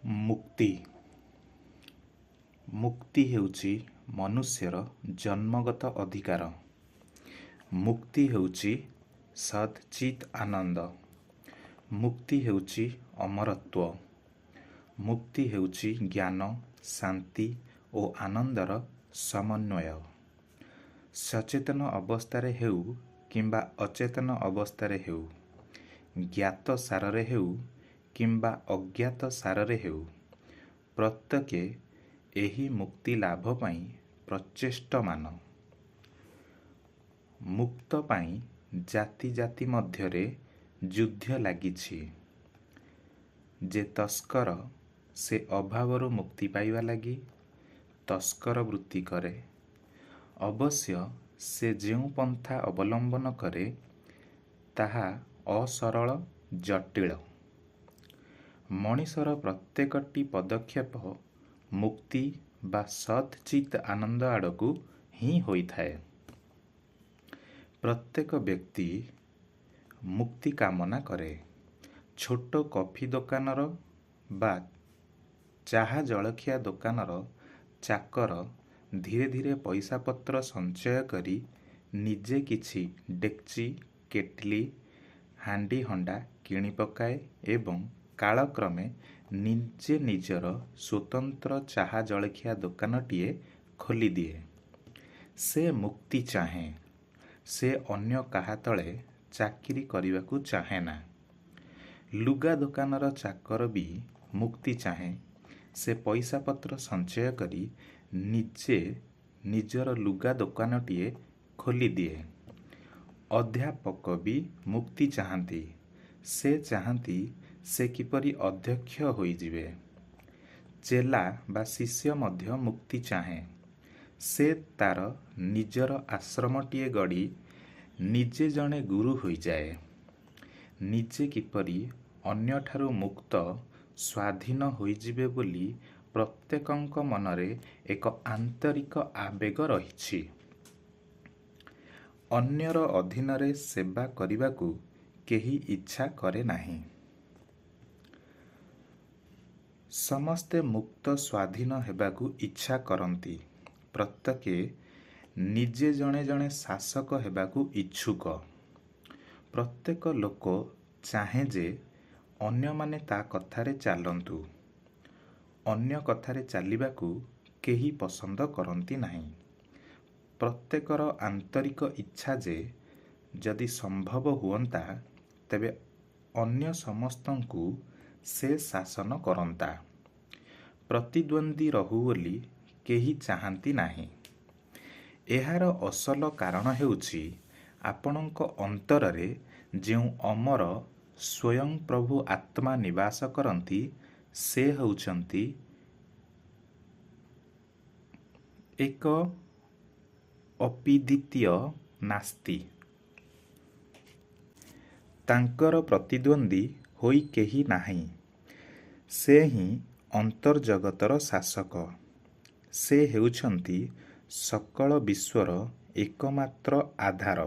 ମୁକ୍ତି। ମୁକ୍ତି ହେଉଛି ମନୁଷ୍ୟର ଜନ୍ମଗତ ଅଧିକାର। ମୁକ୍ତି ହେଉଛି ସତ୍ ଚିତ୍ ଆନନ୍ଦ। ମୁକ୍ତି ହେଉଛି ଅମରତ୍ୱ। ମୁକ୍ତି ହେଉଛି ଜ୍ଞାନ, ଶାନ୍ତି ଓ ଆନନ୍ଦର ସମନ୍ୱୟ। ସଚେତନ ଅବସ୍ଥାରେ ହେଉ କିମ୍ବା ଅଚେତନ ଅବସ୍ଥାରେ ହେଉ, ଜ୍ଞାତସାରରେ ହେଉ କିମ୍ବା ଅଜ୍ଞାତସାରରେ ହେଉ, ପ୍ରତ୍ୟେକେ ଏହି ମୁକ୍ତି ଲାଭ ପାଇଁ ପ୍ରଚେଷ୍ଟମାନ। ମୁକ୍ତ ପାଇଁ ଜାତି ଜାତି ମଧ୍ୟରେ ଯୁଦ୍ଧ ଲାଗିଛି। ଯେ ତସ୍କର, ସେ ଅଭାବରୁ ମୁକ୍ତି ପାଇବା ଲାଗି ତସ୍କର ବୃତ୍ତି କରେ। ଅବଶ୍ୟ ସେ ଯେଉଁ ପନ୍ଥା ଅବଲମ୍ବନ କରେ, ତାହା ଅସରଳ, ଜଟିଳ। ମଣିଷର ପ୍ରତ୍ୟେକଟି ପଦକ୍ଷେପ ମୁକ୍ତି ବା ସତ୍ ଚିତ୍ ଆନନ୍ଦ ଆଡ଼କୁ ହିଁ ହୋଇଥାଏ। ପ୍ରତ୍ୟେକ ବ୍ୟକ୍ତି ମୁକ୍ତି କାମନା କରେ। ଛୋଟ କଫି ଦୋକାନର ବା ଚାହା ଜଳଖିଆ ଦୋକାନର ଚାକର ଧୀରେ ଧୀରେ ପଇସାପତ୍ର ସଞ୍ଚୟ କରି ନିଜେ କିଛି ଡେକ୍ଚି, କେଟ୍ଲି, ହାଣ୍ଡିହଣ୍ଡା କିଣି ପକାଏ ଏବଂ କାଳକ୍ରମେ ନିଜେ ନିଜର ସ୍ୱତନ୍ତ୍ର ଚାହା ଜଳଖିଆ ଦୋକାନଟିଏ ଖୋଲିଦିଏ। ସେ ମୁକ୍ତି ଚାହେଁ। ସେ ଅନ୍ୟ କାହା ତଳେ ଚାକିରି କରିବାକୁ ଚାହେଁନା। ଲୁଗା ଦୋକାନର ଚାକର ବି ମୁକ୍ତି ଚାହେଁ। ସେ ପଇସାପତ୍ର ସଞ୍ଚୟ କରି ନିଜେ ନିଜର ଲୁଗା ଦୋକାନଟିଏ ଖୋଲିଦିଏ। ଅଧ୍ୟାପକ ବି ମୁକ୍ତି ଚାହାନ୍ତି। ସେ ଚାହାନ୍ତି ସେ କିପରି ଅଧ୍ୟକ୍ଷ ହୋଇଯିବେ। ଚେଲା ବା ଶିଷ୍ୟ ମଧ୍ୟ ମୁକ୍ତି ଚାହେଁ। ସେ ତାର ନିଜର ଆଶ୍ରମଟିଏ ଗଢ଼ି ନିଜେ ଜଣେ ଗୁରୁ ହୋଇଯାଏ। ନିଜେ କିପରି ଅନ୍ୟଠାରୁ ମୁକ୍ତ, ସ୍ୱାଧୀନ ହୋଇଯିବେ ବୋଲି ପ୍ରତ୍ୟେକଙ୍କ ମନରେ ଏକ ଆନ୍ତରିକ ଆବେଗ ରହିଛି। ଅନ୍ୟର ଅଧୀନରେ ସେବା କରିବାକୁ କେହି ଇଚ୍ଛା କରେ ନାହିଁ। ସମସ୍ତେ ମୁକ୍ତ ସ୍ୱାଧୀନ ହେବାକୁ ଇଚ୍ଛା କରନ୍ତି। ପ୍ରତ୍ୟେକେ ନିଜେ ଜଣେ ଜଣେ ଶାସକ ହେବାକୁ ଇଚ୍ଛୁକ। ପ୍ରତ୍ୟେକ ଲୋକ ଚାହେଁ ଯେ ଅନ୍ୟମାନେ ତା କଥାରେ ଚାଲନ୍ତୁ। ଅନ୍ୟ କଥାରେ ଚାଲିବାକୁ କେହି ପସନ୍ଦ କରନ୍ତି ନାହିଁ। ପ୍ରତ୍ୟେକର ଆନ୍ତରିକ ଇଚ୍ଛା ଯେ ଯଦି ସମ୍ଭବ ହୁଅନ୍ତା, ତେବେ ଅନ୍ୟ ସମସ୍ତଙ୍କୁ ସେ ଶାସନ କରନ୍ତା। ପ୍ରତିଦ୍ୱନ୍ଦ୍ୱୀ ରହୁ ବୋଲି କେହି ଚାହାନ୍ତି ନାହିଁ। ଏହାର ଅସଲ କାରଣ ହେଉଛି, ଆପଣଙ୍କ ଅନ୍ତରରେ ଯେଉଁ ଅମର ସ୍ୱୟଂପ୍ରଭୁ ଆତ୍ମା ନିବାସ କରନ୍ତି, ସେ ହେଉଛନ୍ତି ଏକ ଅପି ଦ୍ୱିତୀୟ ନାସ୍ତି। ତାଙ୍କର ପ୍ରତିଦ୍ୱନ୍ଦ୍ୱୀ ହୋଇ କେହି ନାହିଁ। ସେ ହିଁ ଅନ୍ତର୍ଜଗତର ଶାସକ। ସେ ହେଉଛନ୍ତି ସକଳ ବିଶ୍ୱର ଏକମାତ୍ର ଆଧାର।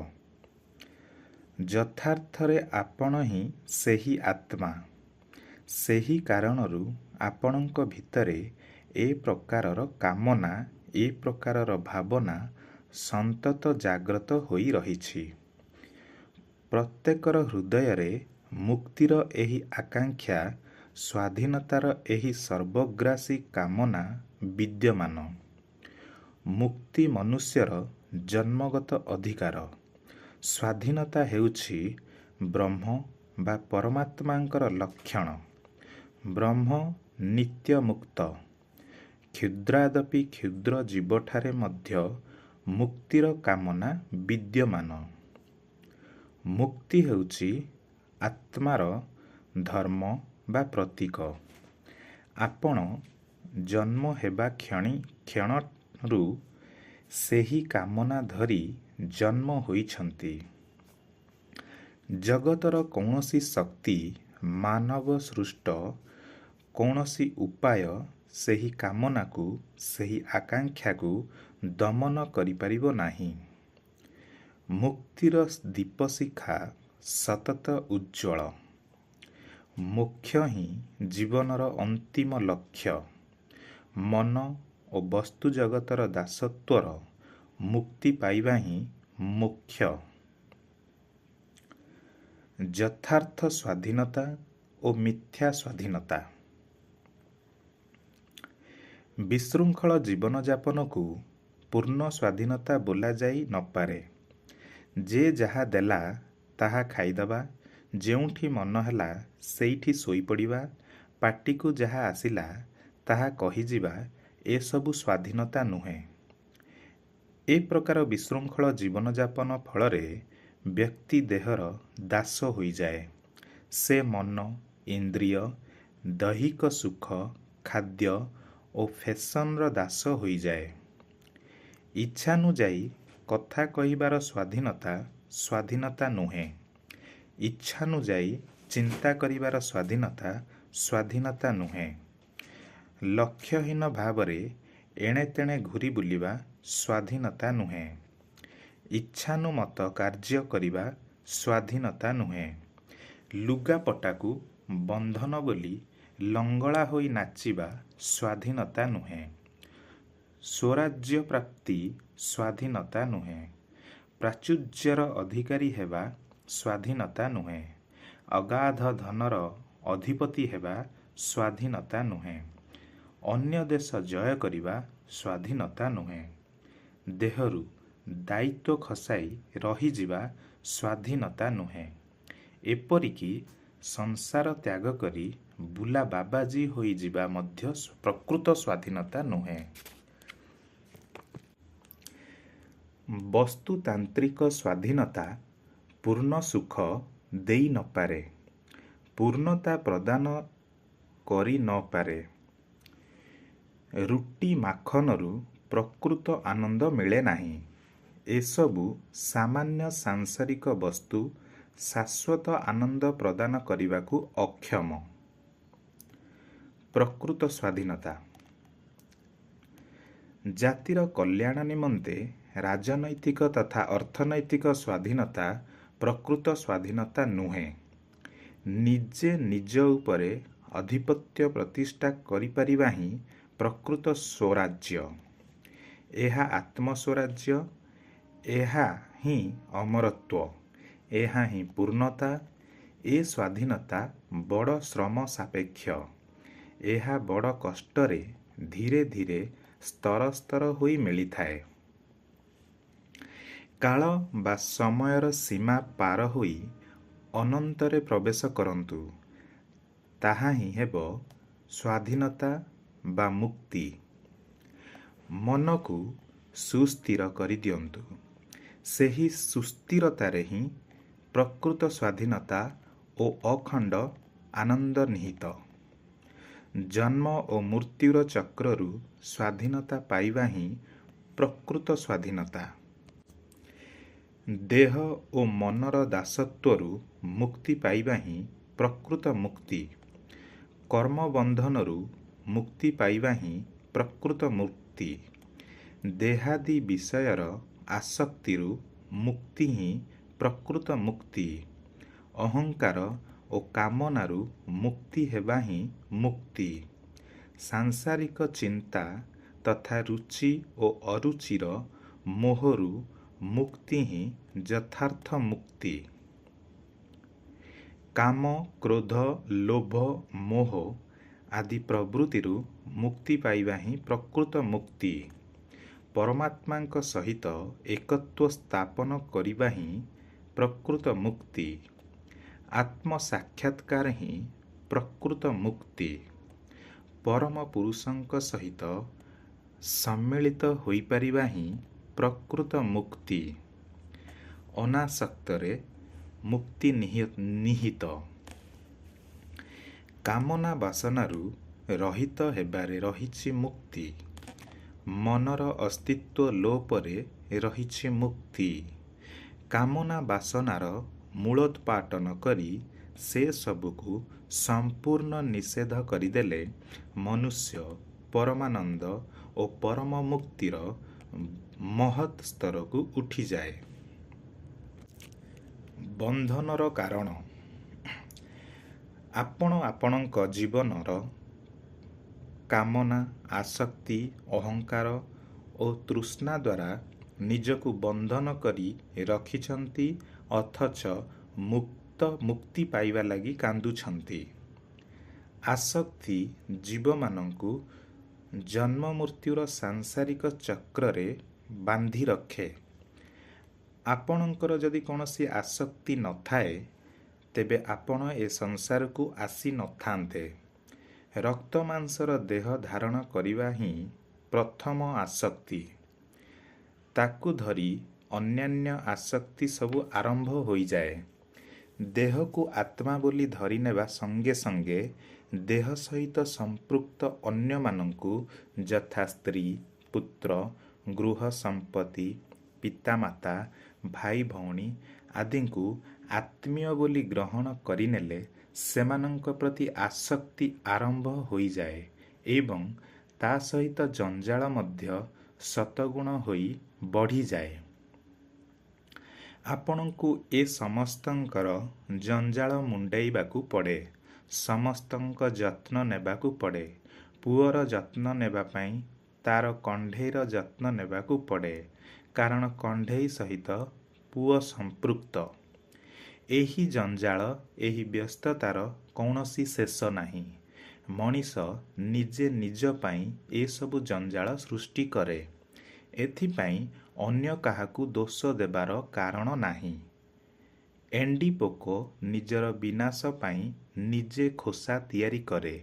ଯଥାର୍ଥରେ ଆପଣ ହିଁ ସେହି ଆତ୍ମା। ସେହି କାରଣରୁ ଆପଣଙ୍କ ଭିତରେ ଏ ପ୍ରକାରର କାମନା, ଏ ପ୍ରକାରର ଭାବନା ସନ୍ତତ ଜାଗ୍ରତ ହୋଇ ରହିଛି। ପ୍ରତ୍ୟେକର ହୃଦୟରେ ମୁକ୍ତିର ଏହି ଆକାଙ୍କ୍ଷା, ସ୍ୱାଧୀନତାର ଏହି ସର୍ବଗ୍ରାସୀ କାମନା ବିଦ୍ୟମାନ। ମୁକ୍ତି ମନୁଷ୍ୟର ଜନ୍ମଗତ ଅଧିକାର। ସ୍ୱାଧୀନତା ହେଉଛି ବ୍ରହ୍ମ ବା ପରମାତ୍ମାଙ୍କର ଲକ୍ଷଣ। ବ୍ରହ୍ମ ନିତ୍ୟମୁକ୍ତ। କ୍ଷୁଦ୍ରାଦପି କ୍ଷୁଦ୍ର ଜୀବଠାରେ ମଧ୍ୟ ମୁକ୍ତିର କାମନା ବିଦ୍ୟମାନ। ମୁକ୍ତି ହେଉଛି ଆତ୍ମାର ଧର୍ମ ବା ପ୍ରତୀକ। ଆପଣ ଜନ୍ମ ହେବା କ୍ଷଣରୁ ସେହି କାମନା ଧରି ଜନ୍ମ ହୋଇଛନ୍ତି। ଜଗତର କୌଣସି ଶକ୍ତି, ମାନବସୃଷ୍ଟ କୌଣସି ଉପାୟ ସେହି କାମନାକୁ, ସେହି ଆକାଙ୍କ୍ଷାକୁ ଦମନ କରିପାରିବ ନାହିଁ। ମୁକ୍ତିର ଦୀପଶିଖା ସତତ ଉଜ୍ଜ୍ୱଳ। ମୋକ୍ଷ ହିଁ ଜୀବନର ଅନ୍ତିମ ଲକ୍ଷ୍ୟ। ମନ ଓ ବସ୍ତୁଜଗତର ଦାସତ୍ୱର ମୁକ୍ତି ପାଇବା ହିଁ ମୋକ୍ଷ। ଯଥାର୍ଥ ସ୍ୱାଧୀନତା ଓ ମିଥ୍ୟା ସ୍ୱାଧୀନତା। ବିଶୃଙ୍ଖଳ ଜୀବନଯାପନକୁ ପୂର୍ଣ୍ଣ ସ୍ୱାଧୀନତା ବୋଲାଯାଇ ନପାରେ। ଯେ ଯାହା ଦେଲା ତାହା ଖାଇଦେବା, ଯେଉଁଠି ମନ ହେଲା ସେଇଠି ଶୋଇପଡ଼ିବା, ପାଟିକୁ ଯାହା ଆସିଲା ତାହା କହିଯିବା, ଏସବୁ ସ୍ୱାଧୀନତା ନୁହେଁ। ଏ ପ୍ରକାର ବିଶୃଙ୍ଖଳ ଜୀବନଯାପନ ଫଳରେ ବ୍ୟକ୍ତି ଦେହର ଦାସ ହୋଇଯାଏ। ସେ ମନ, ଇନ୍ଦ୍ରିୟ, ଦୈହିକ ସୁଖ, ଖାଦ୍ୟ ଓ ଫେସନ୍ର ଦାସ ହୋଇଯାଏ। ଇଚ୍ଛାନୁଯାୟୀ କଥା କହିବାର ସ୍ୱାଧୀନତା ସ୍ୱାଧୀନତା ନୁହେଁ। ଇଚ୍ଛାନୁଯାୟୀ ଚିନ୍ତା କରିବାର ସ୍ୱାଧୀନତା ସ୍ୱାଧୀନତା ନୁହେଁ। ଲକ୍ଷ୍ୟହୀନ ଭାବରେ ଏଣେତେଣେ ଘୂରି ବୁଲିବା ସ୍ୱାଧୀନତା ନୁହେଁ। ଇଚ୍ଛାନୁମତ କାର୍ଯ୍ୟ କରିବା ସ୍ୱାଧୀନତା ନୁହେଁ। ଲୁଗାପଟାକୁ ବନ୍ଧନ ବୋଲି ଲଙ୍ଗଳା ହୋଇ ନାଚିବା ସ୍ୱାଧୀନତା ନୁହେଁ। ସ୍ୱରାଜ୍ୟ ପ୍ରାପ୍ତି ସ୍ୱାଧୀନତା ନୁହେଁ। ପ୍ରାଚୁର୍ଯ୍ୟର ଅଧିକାରୀ ହେବା ସ୍ୱାଧୀନତା ନୁହେଁ। ଅଗାଧ ଧନର ଅଧିପତି ହେବା ସ୍ୱାଧୀନତା ନୁହେଁ। ଅନ୍ୟ ଦେଶ ଜୟ କରିବା ସ୍ୱାଧୀନତା ନୁହେଁ। ଦେହରୁ ଦାୟିତ୍ୱ ଖସାଇ ରହିଯିବା ସ୍ୱାଧୀନତା ନୁହେଁ। ଏପରିକି ସଂସାର ତ୍ୟାଗ କରି ବୁଲା ବାବାଜୀ ହୋଇଯିବା ମଧ୍ୟ ପ୍ରକୃତ ସ୍ୱାଧୀନତା ନୁହେଁ। ବସ୍ତୁତାନ୍ତ୍ରିକ ସ୍ୱାଧୀନତା ପୂର୍ଣ୍ଣ ସୁଖ ଦେଇ ନପାରେ, ପୂର୍ଣ୍ଣତା ପ୍ରଦାନ କରି ନପାରେ। ରୁଟି ମାଖନରୁ ପ୍ରକୃତ ଆନନ୍ଦ ମିଳେ ନାହିଁ। ଏସବୁ ସାମାନ୍ୟ ସାଂସାରିକ ବସ୍ତୁ ଶାଶ୍ୱତ ଆନନ୍ଦ ପ୍ରଦାନ କରିବାକୁ ଅକ୍ଷମ। ପ୍ରକୃତ ସ୍ୱାଧୀନତା। ଜାତିର କଲ୍ୟାଣ ନିମନ୍ତେ ରାଜନୈତିକ ତଥା ଅର୍ଥନୈତିକ ସ୍ୱାଧୀନତା ପ୍ରକୃତ ସ୍ୱାଧୀନତା ନୁହେଁ। ନିଜେ ନିଜ ଉପରେ ଆଧିପତ୍ୟ ପ୍ରତିଷ୍ଠା କରିପାରିବା ହିଁ ପ୍ରକୃତ ସ୍ୱରାଜ୍ୟ। ଏହା ଆତ୍ମସ୍ୱରାଜ୍ୟ, ଏହା ହିଁ ଅମରତ୍ୱ, ଏହା ହିଁ ପୂର୍ଣ୍ଣତା। ଏ ସ୍ୱାଧୀନତା ବଡ଼ ଶ୍ରମ ସାପେକ୍ଷ। ଏହା ବଡ଼ କଷ୍ଟରେ ଧୀରେ ଧୀରେ ସ୍ତର ସ୍ତର ହୋଇ ମିଳିଥାଏ। କାଳ ବା ସମୟର ସୀମା ପାର ହୋଇ ଅନନ୍ତରେ ପ୍ରବେଶ କରନ୍ତୁ, ତାହା ହିଁ ହେବ ସ୍ୱାଧୀନତା ବା ମୁକ୍ତି। ମନକୁ ସୁସ୍ଥିର କରିଦିଅନ୍ତୁ। ସେହି ସୁସ୍ଥିରତାରେ ହିଁ ପ୍ରକୃତ ସ୍ୱାଧୀନତା ଓ ଅଖଣ୍ଡ ଆନନ୍ଦ ନିହିତ। ଜନ୍ମ ଓ ମୃତ୍ୟୁର ଚକ୍ରରୁ ସ୍ୱାଧୀନତା ପାଇବା ହିଁ ପ୍ରକୃତ ସ୍ୱାଧୀନତା। ଦେହ ଓ ମନର ଦାସତ୍ୱରୁ ମୁକ୍ତି ପାଇବା ହିଁ ପ୍ରକୃତ ମୁକ୍ତି। କର୍ମବନ୍ଧନରୁ ମୁକ୍ତି ପାଇବା ହିଁ ପ୍ରକୃତ ମୁକ୍ତି। ଦେହାଦି ବିଷୟର ଆସକ୍ତିରୁ ମୁକ୍ତି ହିଁ ପ୍ରକୃତ ମୁକ୍ତି। ଅହଙ୍କାର ଓ କାମନାରୁ ମୁକ୍ତି ହେବା ହିଁ ମୁକ୍ତି। ସାଂସାରିକ ଚିନ୍ତା ତଥା ରୁଚି ଓ ଅରୁଚିର ମୋହରୁ ମୁକ୍ତି ହିଁ ଯଥାର୍ଥ ମୁକ୍ତି। କାମ, କ୍ରୋଧ, ଲୋଭ, ମୋହ ଆଦି ପ୍ରବୃତ୍ତିରୁ ମୁକ୍ତି ପାଇବା ହିଁ ପ୍ରକୃତ ମୁକ୍ତି। ପରମାତ୍ମାଙ୍କ ସହିତ ଏକତ୍ୱ ସ୍ଥାପନ କରିବା ହିଁ ପ୍ରକୃତ ମୁକ୍ତି। ଆତ୍ମସାକ୍ଷାତ୍କାର ହିଁ ପ୍ରକୃତ ମୁକ୍ତି। ପରମ ପୁରୁଷଙ୍କ ସହିତ ସମ୍ମିଳିତ ହୋଇପାରିବା ହିଁ ପ୍ରକୃତ ମୁକ୍ତି। ଅନାସକ୍ତରେ ମୁକ୍ତି ନିହିତ। କାମନା ବାସନାରୁ ରହିତ ହେବାରେ ରହିଛି ମୁକ୍ତି। ମନର ଅସ୍ତିତ୍ୱ ଲୋପରେ ରହିଛି ମୁକ୍ତି। କାମନା ବାସନାର ମୂଳୋତ୍ପାଟନ କରି ସେ ସବୁକୁ ସମ୍ପୂର୍ଣ୍ଣ ନିଷେଧ କରିଦେଲେ ମନୁଷ୍ୟ ପରମାନନ୍ଦ ଓ ପରମ ମୁକ୍ତିର ମହତ୍ ସ୍ତରକୁ ଉଠିଯାଏ। ବନ୍ଧନର କାରଣ। ଆପଣ ଆପଣଙ୍କ ଜୀବନର କାମନା, ଆସକ୍ତି, ଅହଙ୍କାର ଓ ତୃଷ୍ଣାଦ୍ୱାରା ନିଜକୁ ବନ୍ଧନ କରି ରଖିଛନ୍ତି, ଅଥଚ ମୁକ୍ତି ପାଇବା ଲାଗି କାନ୍ଦୁଛନ୍ତି। ଆସକ୍ତି ଜୀବମାନଙ୍କୁ ଜନ୍ମମୃତ୍ୟୁର ସାଂସାରିକ ଚକ୍ରରେ ବାନ୍ଧି ରଖେ। ଆପଣଙ୍କର ଯଦି କୌଣସି ଆସକ୍ତି ନ ଥାଏ, ତେବେ ଆପଣ ଏ ସଂସାରକୁ ଆସି ନ ଥାନ୍ତେ। ରକ୍ତମାଂସର ଦେହ ଧାରଣ କରିବା ହିଁ ପ୍ରଥମ ଆସକ୍ତି। ତାକୁ ଧରି ଅନ୍ୟାନ୍ୟ ଆସକ୍ତି ସବୁ ଆରମ୍ଭ ହୋଇଯାଏ। ଦେହକୁ ଆତ୍ମା ବୋଲି ଧରିନେବା ସଙ୍ଗେ ସଙ୍ଗେ ଦେହ ସହିତ ସମ୍ପୃକ୍ତ ଅନ୍ୟମାନଙ୍କୁ, ଯଥା ସ୍ତ୍ରୀ, ପୁତ୍ର, ଗୃହ ସମ୍ପତ୍ତି, ପିତାମାତା, ଭାଇ ଭଉଣୀ ଆଦିଙ୍କୁ ଆତ୍ମୀୟ ବୋଲି ଗ୍ରହଣ କରିନେଲେ ସେମାନଙ୍କ ପ୍ରତି ଆସକ୍ତି ଆରମ୍ଭ ହୋଇଯାଏ ଏବଂ ତା ସହିତ ଜଞ୍ଜାଳ ମଧ୍ୟ ଶତଗୁଣ ହୋଇ ବଢ଼ିଯାଏ। ଆପଣଙ୍କୁ ଏ ସମସ୍ତଙ୍କର ଜଞ୍ଜାଳ ମୁଣ୍ଡେଇବାକୁ ପଡ଼େ। ସମସ୍ତଙ୍କ ଯତ୍ନ ନେବାକୁ ପଡ଼େ। ପୁଅର ଯତ୍ନ ନେବା ପାଇଁ ତା'ର କଣ୍ଢେଇର ଯତ୍ନ ନେବାକୁ ପଡ଼େ, କାରଣ କଣ୍ଢେଇ ସହିତ ପୁଅ ସମ୍ପୃକ୍ତ। ଏହି ଜଞ୍ଜାଳ, ଏହି ବ୍ୟସ୍ତତାର କୌଣସି ଶେଷ ନାହିଁ। ମଣିଷ ନିଜେ ନିଜ ପାଇଁ ଏସବୁ ଜଞ୍ଜାଳ ସୃଷ୍ଟି କରେ। ଏଥିପାଇଁ ଅନ୍ୟ କାହାକୁ ଦୋଷ ଦେବାର କାରଣ ନାହିଁ। ଏଣ୍ଡିପୋକ ନିଜର ବିନାଶ ପାଇଁ ନିଜେ ଖୋସା ତିଆରି କରେ।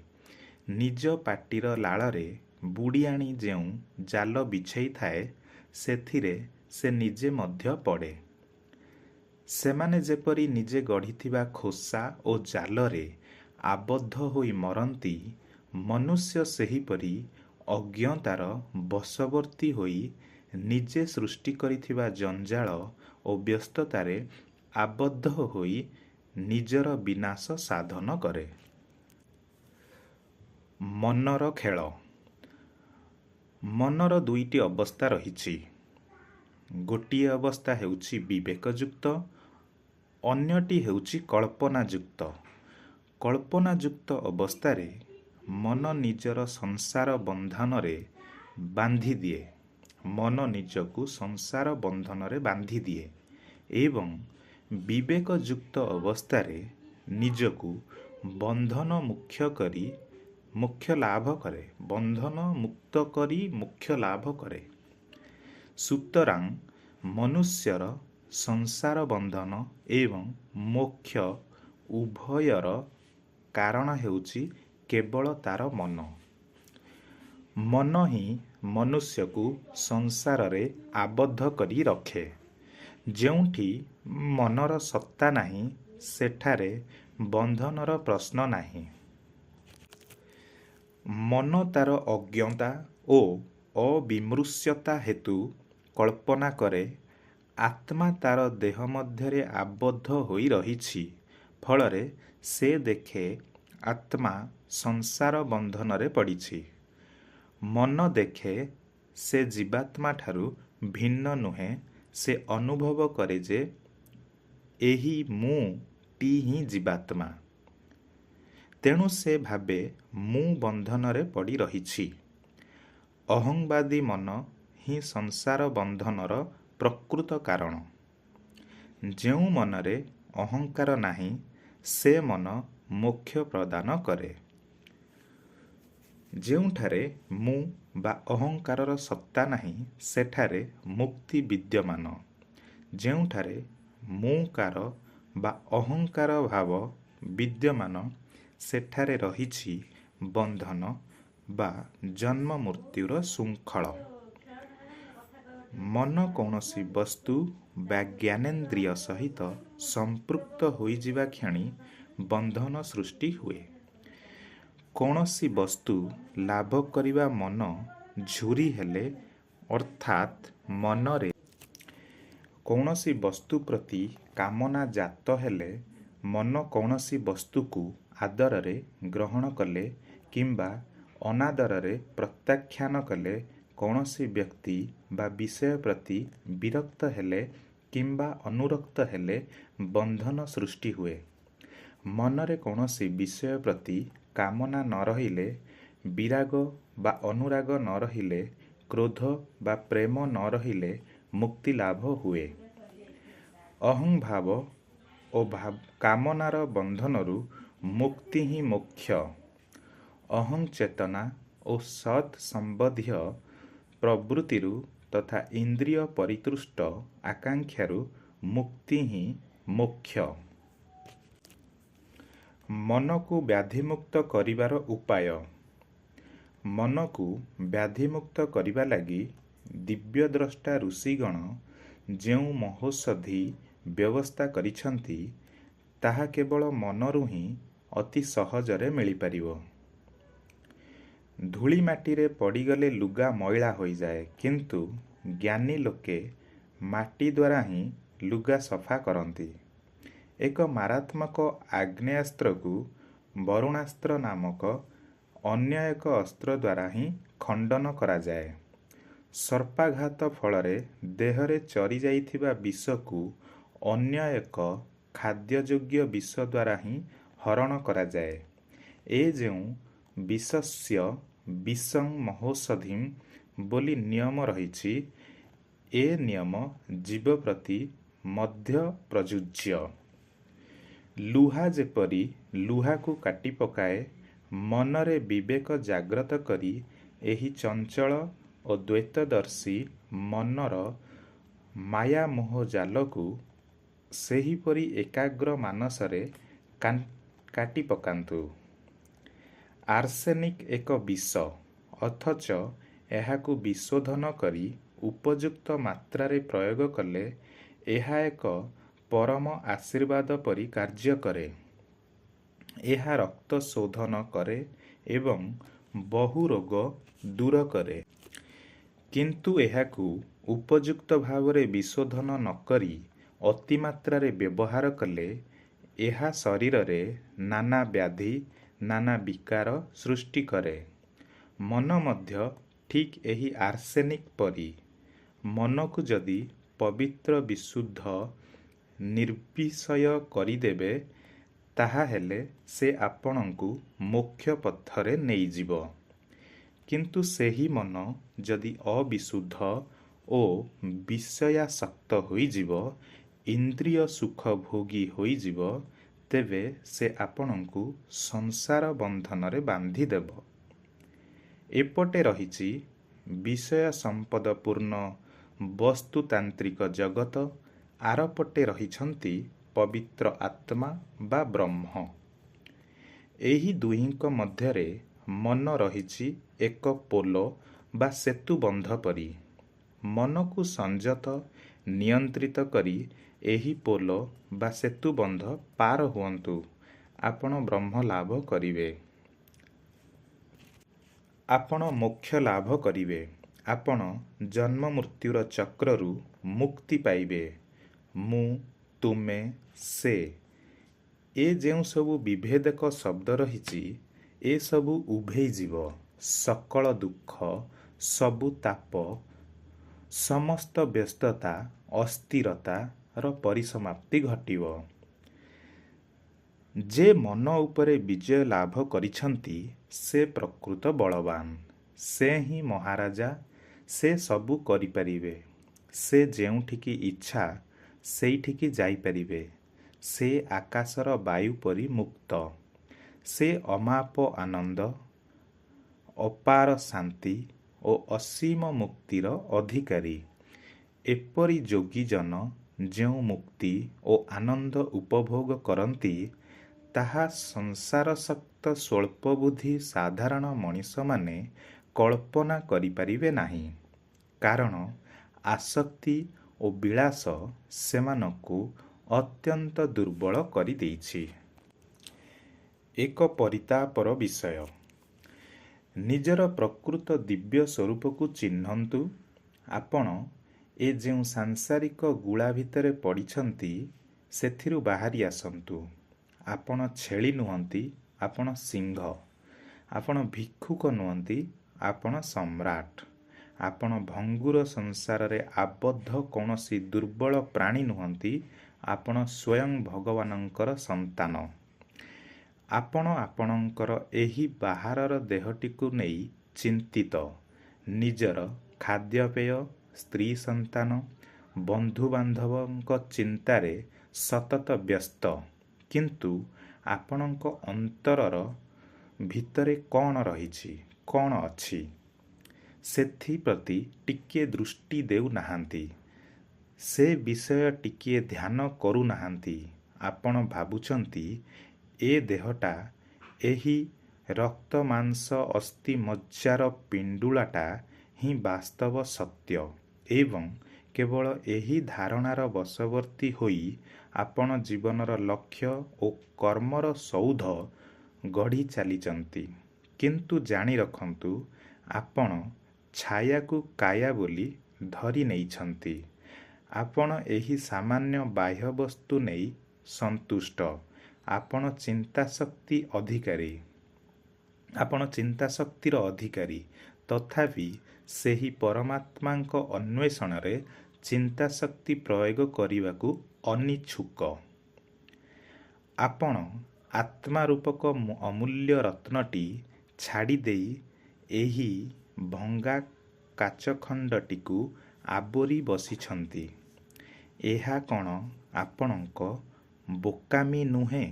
ନିଜ ପାଟିର ଲାଳରେ ବୁଢ଼ିଆଣୀ ଯେଉଁ ଜାଲ ବିଛେଇଥାଏ, ସେଥିରେ ସେ ନିଜେ ମଧ୍ୟ ପଡ଼େ। ସେମାନେ ଯେପରି ନିଜେ ଗଢ଼ିଥିବା ଖୋସା ଓ ଜାଲରେ ଆବଦ୍ଧ ହୋଇ ମରନ୍ତି, ମନୁଷ୍ୟ ସେହିପରି ଅଜ୍ଞତାର ବଶବର୍ତ୍ତୀ ହୋଇ ନିଜେ ସୃଷ୍ଟି କରିଥିବା ଜଞ୍ଜାଳ ଓ ବ୍ୟସ୍ତତାରେ ଆବଦ୍ଧ ହୋଇ ନିଜର ବିନାଶ ସାଧନ କରେ। ମନର ଖେଳ। ମନର ଦୁଇଟି ଅବସ୍ଥା ରହିଛି। ଗୋଟିଏ ଅବସ୍ଥା ହେଉଛି ବିବେକଯୁକ୍ତ, ଅନ୍ୟଟି ହେଉଛି କଳ୍ପନାଯୁକ୍ତ। କଳ୍ପନାଯୁକ୍ତ ଅବସ୍ଥାରେ ମନ ନିଜର ସଂସାର ବନ୍ଧନରେ ବାନ୍ଧିଦିଏ। ମନ ନିଜକୁ ସଂସାର ବନ୍ଧନରେ ବାନ୍ଧିଦିଏ ଏବଂ ବିବେକଯୁକ୍ତ ଅବସ୍ଥାରେ ନିଜକୁ ବନ୍ଧନ ମୁକ୍ତ କରି ମୋକ୍ଷ ଲାଭ କରେ। ବନ୍ଧନ ମୁକ୍ତ କରି ମୋକ୍ଷ ଲାଭ କରେ। ସୁତରାଂ ମନୁଷ୍ୟର ସଂସାର ବନ୍ଧନ ଏବଂ ମୋକ୍ଷ ଉଭୟର କାରଣ ହେଉଛି କେବଳ ତା'ର ମନ। ମନ ହିଁ ମନୁଷ୍ୟକୁ ସଂସାରରେ ଆବଦ୍ଧ କରି ରଖେ। ଯେଉଁଠି ମନର ସତ୍ତା ନାହିଁ, ସେଠାରେ ବନ୍ଧନର ପ୍ରଶ୍ନ ନାହିଁ। ମନ ତା'ର ଅଜ୍ଞତା ଓ ଅବିମୃଶ୍ୟତା ହେତୁ କଳ୍ପନା କରେ, ଆତ୍ମା ତା'ର ଦେହ ମଧ୍ୟରେ ଆବଦ୍ଧ ହୋଇ ରହିଛି। ଫଳରେ ସେ ଦେଖେ ଆତ୍ମା ସଂସାର ବନ୍ଧନରେ ପଡ଼ିଛି। ମନ ଦେଖେ ସେ ଜୀବାତ୍ମାଠାରୁ ଭିନ୍ନ ନୁହେଁ। ସେ ଅନୁଭବ କରେ ଯେ ଏହି ମୁଁ-ଟି ହିଁ ଜୀବାତ୍ମା। ତେଣୁ ସେ ଭାବେ ମୁଁ ବନ୍ଧନରେ ପଡ଼ି ରହିଛି। ଅହଂବାଦୀ ମନ ହିଁ ସଂସାର ବନ୍ଧନର ପ୍ରକୃତ କାରଣ। ଯେଉଁ ମନରେ ଅହଙ୍କାର ନାହିଁ, ସେ ମନ ମୋକ୍ଷ ପ୍ରଦାନ କରେ। ଯେଉଁଠାରେ ମୁଁ ବା ଅହଙ୍କାରର ସତ୍ତା ନାହିଁ, ସେଠାରେ ମୁକ୍ତି ବିଦ୍ୟମାନ। ଯେଉଁଠାରେ ମୁଁକାର ବା ଅହଙ୍କାର ଭାବ ବିଦ୍ୟମାନ, ସେଠାରେ ରହିଛି ବନ୍ଧନ ବା ଜନ୍ମମୃତ୍ୟୁର ଶୃଙ୍ଖଳ। ମନ କୌଣସି ବସ୍ତୁ ବା ଜ୍ଞାନେନ୍ଦ୍ରିୟ ସହିତ ସମ୍ପୃକ୍ତ ହୋଇଯିବା କ୍ଷଣି ବନ୍ଧନ ସୃଷ୍ଟି ହୁଏ। କୌଣସି ବସ୍ତୁ ଲାଭ କରିବା ମନ ଝୁରି ହେଲେ, ଅର୍ଥାତ୍ ମନରେ କୌଣସି ବସ୍ତୁ ପ୍ରତି କାମନା ଜାତ ହେଲେ, ମନ କୌଣସି ବସ୍ତୁକୁ ଆଦରରେ ଗ୍ରହଣ କଲେ କିମ୍ବା ଅନାଦରରେ ପ୍ରତ୍ୟାଖ୍ୟାନ କଲେ, କୌଣସି ବ୍ୟକ୍ତି ବା ବିଷୟ ପ୍ରତି ବିରକ୍ତ ହେଲେ କିମ୍ବା ଅନୁରକ୍ତ ହେଲେ ବନ୍ଧନ ସୃଷ୍ଟି ହୁଏ। ମନରେ କୌଣସି ବିଷୟ ପ୍ରତି କାମନା ନ ରହିଲେ, ବିରାଗ ବା ଅନୁରାଗ ନ ରହିଲେ, କ୍ରୋଧ ବା ପ୍ରେମ ନ ରହିଲେ ମୁକ୍ତିଲାଭ ହୁଏ। ଅହଂଭାବ ଓ କାମନାର ବନ୍ଧନରୁ ମୁକ୍ତି ହିଁ ମୋକ୍ଷ। ଅହଂ ଚେତନା ଓ ସତ୍ ସମ୍ବନ୍ଧୀୟ ପ୍ରବୃତ୍ତିରୁ ତଥା ଇନ୍ଦ୍ରିୟ ପରିତୃଷ୍ଟ ଆକାଂକ୍ଷାରୁ ମୁକ୍ତି ହିଁ ମୋକ୍ଷ। ମନକୁ ବ୍ୟାଧିମୁକ୍ତ କରିବାର ଉପାୟ। ମନକୁ ବ୍ୟାଧିମୁକ୍ତ କରିବା ଲାଗି ଦିବ୍ୟଦ୍ରଷ୍ଟା ଋଷିଗଣ ଯେଉଁ ମହୋଷଧି ବ୍ୟବସ୍ଥା କରିଛନ୍ତି, ତାହା କେବଳ ମନରୁ ହିଁ ଅତି ସହଜରେ ମିଳିପାରିବ। ଧୂଳିମାଟିରେ ପଡ଼ିଗଲେ ଲୁଗା ମଇଳା ହୋଇଯାଏ, କିନ୍ତୁ ଜ୍ଞାନୀ ଲୋକେ ମାଟି ଦ୍ୱାରା ହିଁ ଲୁଗା ସଫା କରନ୍ତି। ଏକ ମାରାତ୍ମକ ଆଗ୍ନେୟାସ୍ତ୍ରକୁ ବରୁଣାସ୍ତ୍ର ନାମକ ଅନ୍ୟ ଏକ ଅସ୍ତ୍ର ଦ୍ୱାରା ହିଁ ଖଣ୍ଡନ କରାଯାଏ। ସର୍ପାଘାତ ଫଳରେ ଦେହରେ ଚରିଯାଇଥିବା ବିଷକୁ ଅନ୍ୟ ଏକ ଖାଦ୍ୟଯୋଗ୍ୟ ବିଷ ଦ୍ୱାରା ହିଁ ହରଣ କରାଯାଏ। ଏ ଯେଉଁ ବିଷସ୍ୟ ବିଷଂ ମହୋଷଧିମ୍ ବୋଲି ନିୟମ ରହିଛି, ଏ ନିୟମ ଜୀବ ପ୍ରତି ମଧ୍ୟ ପ୍ରଯୁଜ୍ୟ। ଲୁହା ଯେପରି ଲୁହାକୁ କାଟି ପକାଏ, ମନରେ ବିବେକ ଜାଗ୍ରତ କରି ଏହି ଚଞ୍ଚଳ ଓ ଦ୍ୱୈତଦର୍ଶୀ ମନର ମାୟାମୋହ ଜାଲକୁ ସେହିପରି ଏକାଗ୍ର ମାନସରେ କାଟି ପକାନ୍ତୁ। ଆର୍ସେନିକ ଏକ ବିଷ, ଅଥଚ ଏହାକୁ ବିଶୋଧନ କରି ଉପଯୁକ୍ତ ମାତ୍ରାରେ ପ୍ରୟୋଗ କଲେ ଏହା ଏକ ପରମ ଆଶୀର୍ବାଦ ପରି କାର୍ଯ୍ୟ କରେ। ଏହା ରକ୍ତ ଶୋଧନ କରେ ଏବଂ ବହୁ ରୋଗ ଦୂର କରେ। କିନ୍ତୁ ଏହାକୁ ଉପଯୁକ୍ତ ଭାବରେ ବିଶୋଧନ ନ କରି ଅତିମାତ୍ରାରେ ବ୍ୟବହାର କଲେ ଏହା ଶରୀରରେ ନାନା ବ୍ୟାଧି, ନାନା ବିକାର ସୃଷ୍ଟି କରେ। ମନ ମଧ୍ୟ ଠିକ୍ ଏହି ଆର୍ସେନିକ ପରି। ମନକୁ ଯଦି ପବିତ୍ର, ବିଶୁଦ୍ଧ, ନିର୍ବିଷୟ କରିଦେବେ, ତାହାହେଲେ ସେ ଆପଣଙ୍କୁ ମୋକ୍ଷ ପଥରେ ନେଇଯିବ। କିନ୍ତୁ ସେହି ମନ ଯଦି ଅବିଶୁଦ୍ଧ ଓ ବିଷୟାସକ୍ତ ହୋଇଯିବ, ଇନ୍ଦ୍ରିୟ ସୁଖ ଭୋଗୀ ହୋଇଯିବ, ତେବେ ସେ ଆପଣଙ୍କୁ ସଂସାର ବନ୍ଧନରେ ବାନ୍ଧିଦେବ। ଏପଟେ ରହିଛି ବିଷୟ ସମ୍ପଦପୂର୍ଣ୍ଣ ବସ୍ତୁତାନ୍ତ୍ରିକ ଜଗତ, ଆରପଟେ ରହିଛନ୍ତି ପବିତ୍ର ଆତ୍ମା ବା ବ୍ରହ୍ମ। ଏହି ଦୁହିଁଙ୍କ ମଧ୍ୟରେ ମନ ରହିଛି ଏକ ପୋଲ ବା ସେତୁବନ୍ଧ ପରି। ମନକୁ ସଂଯତ, ନିୟନ୍ତ୍ରିତ କରି ଏହି ପୋଲ ବା ସେତୁବନ୍ଧ ପାର ହୁଅନ୍ତୁ, ଆପଣ ବ୍ରହ୍ମ ଲାଭ କରିବେ। ଆପଣ ମୋକ୍ଷ ଲାଭ କରିବେ। ଆପଣ ଜନ୍ମମୃତ୍ୟୁର ଚକ୍ରରୁ ମୁକ୍ତି ପାଇବେ। ମୁଁ, ତୁମେ, ସେ, ଏ ଯେଉଁସବୁ ବିଭେଦକ ଶବ୍ଦ ରହିଛି, ଏସବୁ ଉଭେଇଯିବ। ସକଳ ଦୁଃଖ, ସବୁ ତାପ, ସମସ୍ତ ବ୍ୟସ୍ତତା, ଅସ୍ଥିରତାର ପରିସମାପ୍ତି ଘଟିବ। ଯେ ମନ ଉପରେ ବିଜୟ ଲାଭ କରିଛନ୍ତି, ସେ ପ୍ରକୃତ ବଳବାନ। ସେ ହିଁ ମହାରାଜା, ସେ ସବୁ କରିପାରିବେ। ସେ ଯେଉଁଠିକି ଇଚ୍ଛା ସେଇଠିକି ଯାଇପାରିବେ। ସେ ଆକାଶର ବାୟୁ ପରି ମୁକ୍ତ। ସେ ଅମାପ ଆନନ୍ଦ, ଅପାର ଶାନ୍ତି ଓ ଅସୀମ ମୁକ୍ତିର ଅଧିକାରୀ। ଏପରି ଯୋଗୀଜନ ଯେଉଁ ମୁକ୍ତି ଓ ଆନନ୍ଦ ଉପଭୋଗ କରନ୍ତି, ତାହା ସଂସାରାସକ୍ତ ସ୍ୱଳ୍ପବୁଦ୍ଧି ସାଧାରଣ ମଣିଷମାନେ କଳ୍ପନା କରିପାରିବେ ନାହିଁ। କାରଣ ଆସକ୍ତି ଓ ବିଳାସ ସେମାନଙ୍କୁ ଅତ୍ୟନ୍ତ ଦୁର୍ବଳ କରିଦେଇଛି। ଏକ ପରିତାପର ବିଷୟ। ନିଜର ପ୍ରକୃତ ଦିବ୍ୟ ସ୍ୱରୂପକୁ ଚିହ୍ନନ୍ତୁ। ଆପଣ ଏ ଯେଉଁ ସାଂସାରିକ ଗୁଳା ଭିତରେ ପଡ଼ିଛନ୍ତି, ସେଥିରୁ ବାହାରି ଆସନ୍ତୁ। ଆପଣ ଛେଳି ନୁହନ୍ତି, ଆପଣ ସିଂହ। ଆପଣ ଭିକ୍ଷୁକ ନୁହନ୍ତି, ଆପଣ ସମ୍ରାଟ। ଆପଣ ଭଙ୍ଗୁର ସଂସାରରେ ଆବଦ୍ଧ କୌଣସି ଦୁର୍ବଳ ପ୍ରାଣୀ ନୁହନ୍ତି, ଆପଣ ସ୍ୱୟଂ ଭଗବାନଙ୍କର ସନ୍ତାନ। ଆପଣ ଆପଣଙ୍କର ଏହି ବାହାରର ଦେହଟିକୁ ନେଇ ଚିନ୍ତିତ। ନିଜର ଖାଦ୍ୟପେୟ, ସ୍ତ୍ରୀ ସନ୍ତାନ, ବନ୍ଧୁବାନ୍ଧବଙ୍କ ଚିନ୍ତାରେ ସତତ ବ୍ୟସ୍ତ। କିନ୍ତୁ ଆପଣଙ୍କ ଅନ୍ତରର ଭିତରେ କ'ଣ ରହିଛି, କ'ଣ ଅଛି, ସେଥିପ୍ରତି ଟିକିଏ ଦୃଷ୍ଟି ଦେଉ ନାହାନ୍ତି। ସେ ବିଷୟ ଟିକିଏ ଧ୍ୟାନ କରୁନାହାନ୍ତି। ଆପଣ ଭାବୁଛନ୍ତି, ଏ ଦେହଟା, ଏହି ରକ୍ତମାଂସଅସ୍ଥିମଜ୍ଜାର ପିଣ୍ଡୁଳାଟା ହିଁ ବାସ୍ତବ ସତ୍ୟ ଏବଂ କେବଳ ଏହି ଧାରଣାର ବଶବର୍ତ୍ତୀ ହୋଇ ଆପଣ ଜୀବନର ଲକ୍ଷ୍ୟ ଓ କର୍ମର ସୌଧ ଗଢ଼ି ଚାଲିଛନ୍ତି। କିନ୍ତୁ ଜାଣି ରଖନ୍ତୁ, ଆପଣ ଛାୟାକୁ କାୟା ବୋଲି ଧରି ନେଇଛନ୍ତି। ଆପଣ ଏହି ସାମାନ୍ୟ ବାହ୍ୟବସ୍ତୁ ନେଇ ସନ୍ତୁଷ୍ଟ। ଆପଣ ଚିନ୍ତାଶକ୍ତି ଅଧିକାରୀ। ଆପଣ ଚିନ୍ତାଶକ୍ତିର ଅଧିକାରୀ। ତଥାପି ସେହି ପରମାତ୍ମାଙ୍କ ଅନ୍ୱେଷଣରେ ଚିନ୍ତାଶକ୍ତି ପ୍ରୟୋଗ କରିବାକୁ ଅନିଚ୍ଛୁକ। ଆପଣ ଆତ୍ମାରୂପକ ଅମୂଲ୍ୟ ରତ୍ନଟି ଛାଡ଼ିଦେଇ ଏହି ଭଙ୍ଗା କାଚଖଣ୍ଡଟିକୁ ଆବୋରି ବସିଛନ୍ତି। ଏହା କ'ଣ ଆପଣଙ୍କ ବୋକାମି ନୁହେଁ?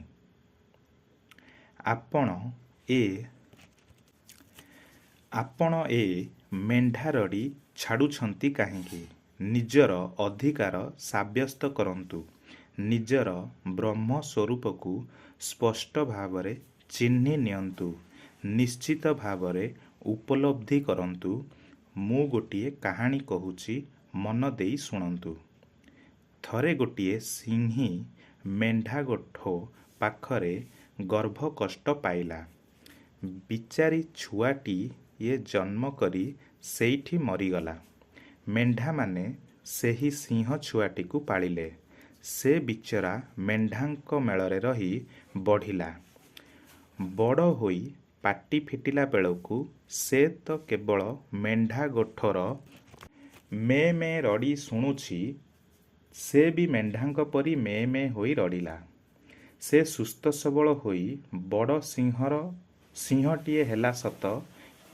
ଆପଣ ଏ ମେଣ୍ଢାରଡ଼ି ଛାଡ଼ୁଛନ୍ତି କାହିଁକି? ନିଜର ଅଧିକାର ସାବ୍ୟସ୍ତ କରନ୍ତୁ। ନିଜର ବ୍ରହ୍ମସ୍ୱରୂପକୁ ସ୍ପଷ୍ଟ ଭାବରେ ଚିହ୍ନି ନିଅନ୍ତୁ। ନିଶ୍ଚିତ ଭାବରେ ଉପଲବ୍ଧି କରନ୍ତୁ। ମୁଁ ଗୋଟିଏ କାହାଣୀ କହୁଛି, ମନ ଦେଇ ଶୁଣନ୍ତୁ। ଥରେ ଗୋଟିଏ ସିଂହୀ ମେଣ୍ଢାଗୋଠ ପାଖରେ ଗର୍ଭକଷ୍ଟ ପାଇଲା। ବିଚାରୀ ଛୁଆଟିଏ ଜନ୍ମ କରି ସେଇଠି ମରିଗଲା। ମେଣ୍ଢାମାନେ ସେହି ସିଂହ ଛୁଆଟିକୁ ପାଳିଲେ। ସେ ବିଚରା ମେଣ୍ଢାଙ୍କ ମେଳରେ ରହି ବଢ଼ିଲା। ବଡ଼ ହୋଇ ପାଟି ଫିଟିଲା ବେଳକୁ ସେ ତ କେବଳ ମେଣ୍ଢାଗୋଠର ମେଁ ମେଁ ରଡ଼ି ଶୁଣୁଛି। ସେ ବି ମେଣ୍ଢାଙ୍କ ପରି ମେଁ ମେଁ ହୋଇ ରଡ଼ିଲା। ସେ ସୁସ୍ଥ ସବଳ ହୋଇ ବଡ଼ ସିଂହଟିଏ ହେଲା ସତ,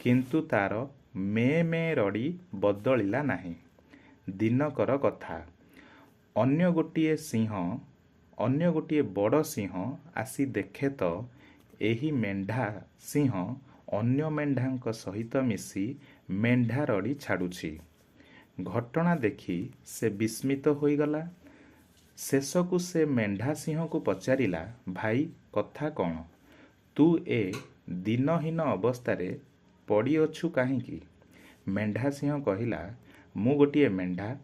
କିନ୍ତୁ ତା'ର ମେଁ ମେଁ ରଡ଼ି ବଦଳିଲା ନାହିଁ। ଦିନକର କଥା। ଅନ୍ୟ ଗୋଟିଏ ବଡ଼ ସିଂହ ଆସି ଦେଖେ ତ ଏହି ମେଣ୍ଢା ସିଂହ ଅନ୍ୟ ମେଣ୍ଢାଙ୍କ ସହିତ ମିଶି ମେଣ୍ଢାରଡ଼ି ଛାଡ଼ୁଛି। ଘଟଣା ଦେଖି ସେ ବିସ୍ମିତ ହୋଇଗଲା। ଶେଷକୁ ସେ ମେଣ୍ଢା ସିଂହକୁ ପଚାରିଲା, "ଭାଇ, କଥା କ'ଣ? ତୁ ଏ ଦୀନହୀନ ଅବସ୍ଥାରେ ପଡ଼ିଅଛୁ କାହିଁକି? " ମେଣ୍ଢା ସିଂହ କହିଲା, "ମୁଁ ଗୋଟିଏ ମେଣ୍ଢା।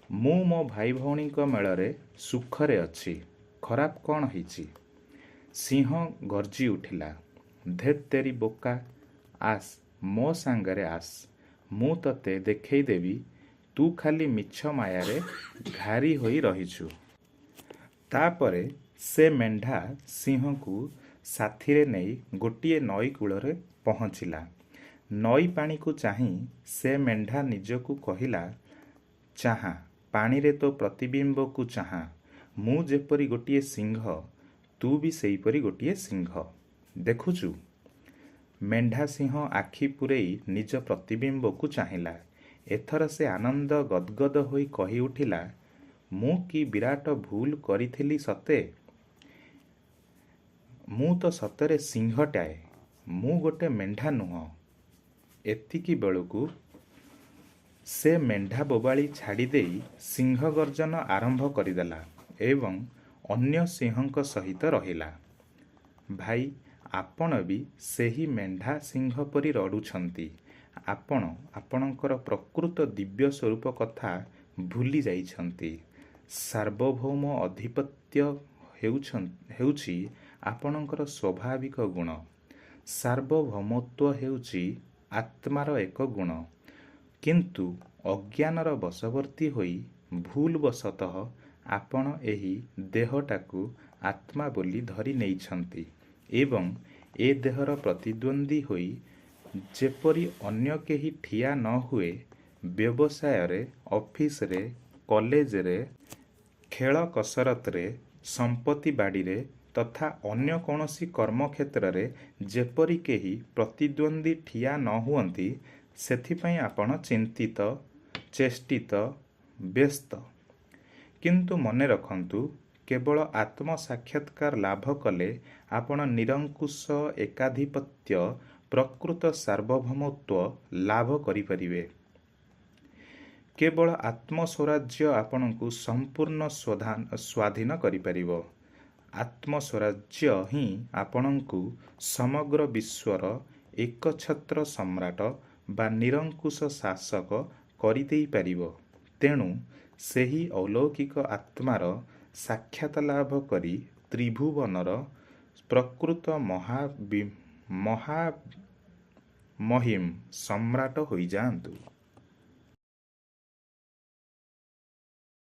ମୁଁ ମୋ ଭାଇ ଭଉଣୀଙ୍କ ମେଳରେ ସୁଖରେ ଅଛି। ଖରାପ କ'ଣ ହେଇଛି? " ସିଂହ ଗର୍ଜିଉଠିଲା, "ଧେତ୍ ତେରି ବୋକା! ଆସ୍, ମୋ ସାଙ୍ଗରେ ଆସ୍, ମୁଁ ତୋତେ ଦେଖେଇ ଦେବି ତୁ ଖାଲି ମିଛ ମାୟାରେ ଘାରି ହୋଇ ରହିଛୁ। " ତା'ପରେ ସେ ମେଣ୍ଢା ସିଂହକୁ ସାଥିରେ ନେଇ ଗୋଟିଏ ନଈକୂଳରେ ପହଞ୍ଚିଲା। ନଈ ପାଣିକୁ ଚାହିଁ ସେ ମେଣ୍ଢା ନିଜକୁ କହିଲା, "ଚାହାଁ, ପାଣିରେ ତୋ ପ୍ରତିବିମ୍ବକୁ ଚାହାଁ। ମୁଁ ଯେପରି ଗୋଟିଏ ସିଂହ, ତୁ ବି ସେହିପରି ଗୋଟିଏ ସିଂହ। ଦେଖୁଛୁ? " ମେଣ୍ଢା ସିଂହ ଆଖି ପୂରେଇ ନିଜ ପ୍ରତିବିମ୍ବକୁ ଚାହିଁଲା। ଏଥର ସେ ଆନନ୍ଦ ଗଦ୍ଗଦ୍ ହୋଇ କହିଉଠିଲା, "ମୁଁ କି ବିରାଟ ଭୁଲ କରିଥିଲି ସତେ! ମୁଁ ତ ସତରେ ସିଂହଟାଏ। ମୁଁ ଗୋଟେ ମେଣ୍ଢା ନୁହେଁ। " ଏତିକିବେଳକୁ ସେ ମେଣ୍ଢା ବୋବାଳି ଛାଡ଼ିଦେଇ ସିଂହ ଗର୍ଜନ ଆରମ୍ଭ କରିଦେଲା ଏବଂ ଅନ୍ୟ ସିଂହଙ୍କ ସହିତ ରହିଲା। ଭାଇ, ଆପଣ ବି ସେହି ମେଣ୍ଢା ସିଂହ ପରି ରଡ଼ୁଛନ୍ତି। ଆପଣ ଆପଣଙ୍କର ପ୍ରକୃତ ଦିବ୍ୟ ସ୍ୱରୂପ କଥା ଭୁଲି ଯାଇଛନ୍ତି। ସାର୍ବଭୌମ ଆଧିପତ୍ୟ ହେଉଛି ଆପଣଙ୍କର ସ୍ୱାଭାବିକ ଗୁଣ। ସାର୍ବଭୌମତ୍ୱ ହେଉଛି ଆତ୍ମାର ଏକ ଗୁଣ। କିନ୍ତୁ ଅଜ୍ଞାନର ବଶବର୍ତ୍ତୀ ହୋଇ ଭୁଲବଶତଃ ଆପଣ ଏହି ଦେହଟାକୁ ଆତ୍ମା ବୋଲି ଧରି ନେଇଛନ୍ତି ଏବଂ ଏ ଦେହର ପ୍ରତିଦ୍ୱନ୍ଦ୍ୱୀ ହୋଇ ଯେପରି ଅନ୍ୟ କେହି ଠିଆ ନ ହୁଏ, ବ୍ୟବସାୟରେ, ଅଫିସରେ, କଲେଜରେ, ଖେଳ କସରତରେ, ସମ୍ପତ୍ତି ବାଡ଼ିରେ ତଥା ଅନ୍ୟ କୌଣସି କର୍ମକ୍ଷେତ୍ରରେ ଯେପରି କେହି ପ୍ରତିଦ୍ୱନ୍ଦ୍ୱୀ ଠିଆ ନ ହୁଅନ୍ତି, ସେଥିପାଇଁ ଆପଣ ଚିନ୍ତିତ, ଚେଷ୍ଟିତ, ବ୍ୟସ୍ତ। କିନ୍ତୁ ମନେ ରଖନ୍ତୁ, କେବଳ ଆତ୍ମସାକ୍ଷାତ୍କାର ଲାଭ କଲେ ଆପଣ ନିରଙ୍କୁଶ ଏକାଧିପତ୍ୟ, ପ୍ରକୃତ ସାର୍ବଭୌମତ୍ୱ ଲାଭ କରିପାରିବେ। କେବଳ ଆତ୍ମସ୍ୱରାଜ୍ୟ ଆପଣଙ୍କୁ ସମ୍ପୂର୍ଣ୍ଣ ସ୍ୱାଧୀନ କରିପାରିବ। ଆତ୍ମସ୍ୱରାଜ୍ୟ ହିଁ ଆପଣଙ୍କୁ ସମଗ୍ର ବିଶ୍ୱର ଏକଛତ୍ର ସମ୍ରାଟ ବା ନିରଙ୍କୁଶ ଶାସକ କରିଦେଇପାରିବ। ତେଣୁ ସେହି ଅଲୌକିକ ଆତ୍ମାର ସାକ୍ଷାତ ଲାଭ କରି ତ୍ରିଭୁବନର ପ୍ରକୃତ ମହାମହିମ ସମ୍ରାଟ ହୋଇଯାଆନ୍ତୁ।